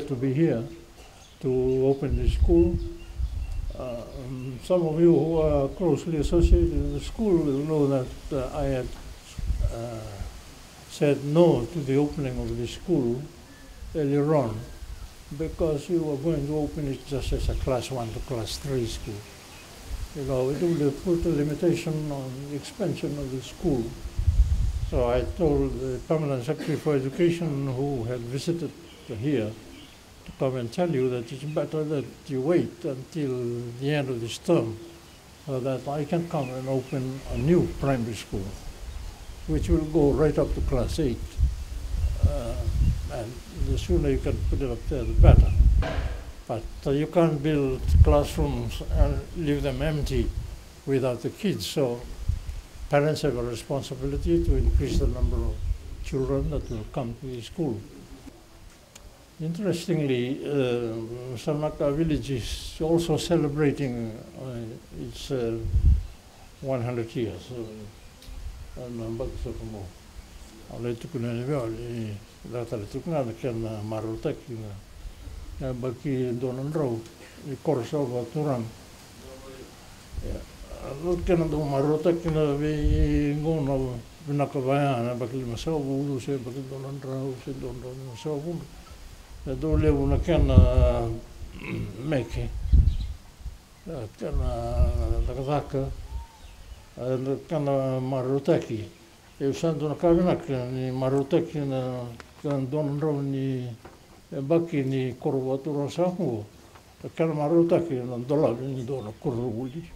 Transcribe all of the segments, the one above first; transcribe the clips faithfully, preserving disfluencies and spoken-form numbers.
to be here to open the school. Uh, um, some of you who are closely associated with the school will know that, uh, I had, uh, said no to the opening of the school earlier on because we were going to open it just as a class one to class three school. You know, it would have put a limitation on the expansion of the school. So I told the permanent secretary for education who had visited here to come and tell you that it's better that you wait until the end of this term so that I can come and open a new primary school, which will go right up to class eight. Uh, and the sooner you can put it up there, the better. But, uh, you can't build classrooms and leave them empty without the kids. So parents have a responsibility to increase the number of children that will come to the school. Interestingly, uh, Sanaka village is also celebrating, uh, its, uh, one hundred years. Uh, na yabaki sa oti qo. Au lai tukuna yani vei au ni caka tale tiko ga na kena marautaki na, na yabaki dua na drau ni koro sa vakaturaga. Ia, na kena dau marautaki na veigauna vinaka vaya, na yabaki limasagavulu se yabaki dua na drau se dua na drau limasagavulu. E dau levu na kena meke, na kena cakacaka, na kena marautaki. E sa dua na ka vinaka ni marautaki na, na dua na drau ni yabaki ni koro vakaturaga sa oti qo. Na kena marautaki na dolavi ni dua na koronivuli.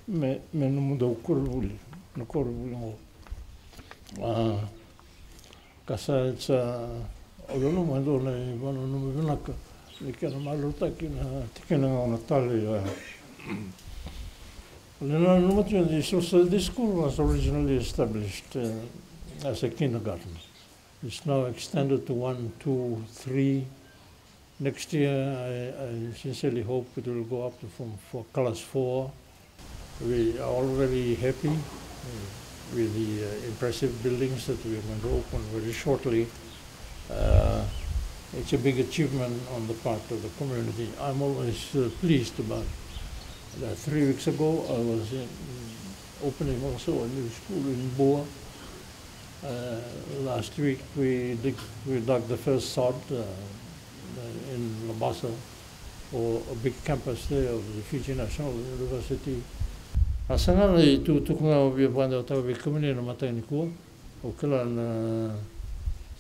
Me, me nomudou koronivuli, na koronivuli qo. A, ka sa, sa, au nanuma e dua na ivakananuma vinaka ni kena marautaki na tikina gauna tale ya. Au nanuma tiko ni, so, so this school was originally established, uh, as a kindergarten. It's now extended to one, two, three. Next year, I, I sincerely hope it will go up to from, for class four. We are all very happy, uh, with the, uh, impressive buildings that we are going to open very shortly. Uh, it's a big achievement on the part of the community. I'm always, uh, pleased about that. Three weeks ago, I was in, opening also a new school in Bua. Uh, last week, we dig, we dug the first sod, uh, in Labasa for a big campus there of the Fiji National University. A sa na itukutuku ga au via vakadewataka vei kemuni ena mataka nikua. Au kila na,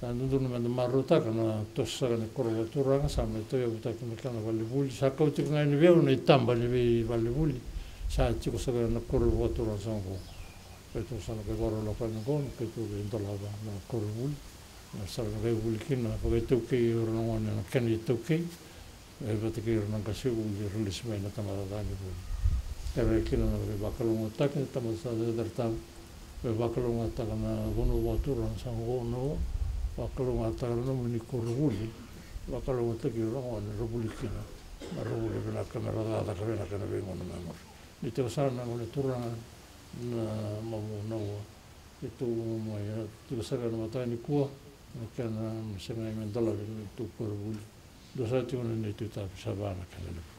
sa dodonu meda marautaka na toso saka ni koro vakaturaga, sa mai tauyavutaki na kena valevuli. Sa kau tiko ga yani vei au na itaba ni veivalevuli. Sa tiko saka ena koro vakaturaga sa oqo. Keitou sa na qai vakarau lako yani oqo, keitou qai dolava na koronivuli. Na sa na qai vuli kina, vakaitaukei ira na gone na kena itaukei. E vata kei ira na qasenivuli era lesu mai na tamata ca ni vuli. Era kina na veivakalougatataki na tamata sa cecere tabu. Veivakalougatataka na vanua vakaturaga sa oqo na, vakalougatataka na nomuni koronivuli. Vakalougatataki ira na gone era vuli kina. Na ra vuli vinaka me ra cakacaka vinaka ena veigauna mai muri. Ni tiko sara na gone turaga na mamu na ua. Keitou mai tiko saka ena mataka nikua, na kena me sega me dolavi na neitou koronivuli. Dua sara tiko na neitou itavi, sa va na kena levu.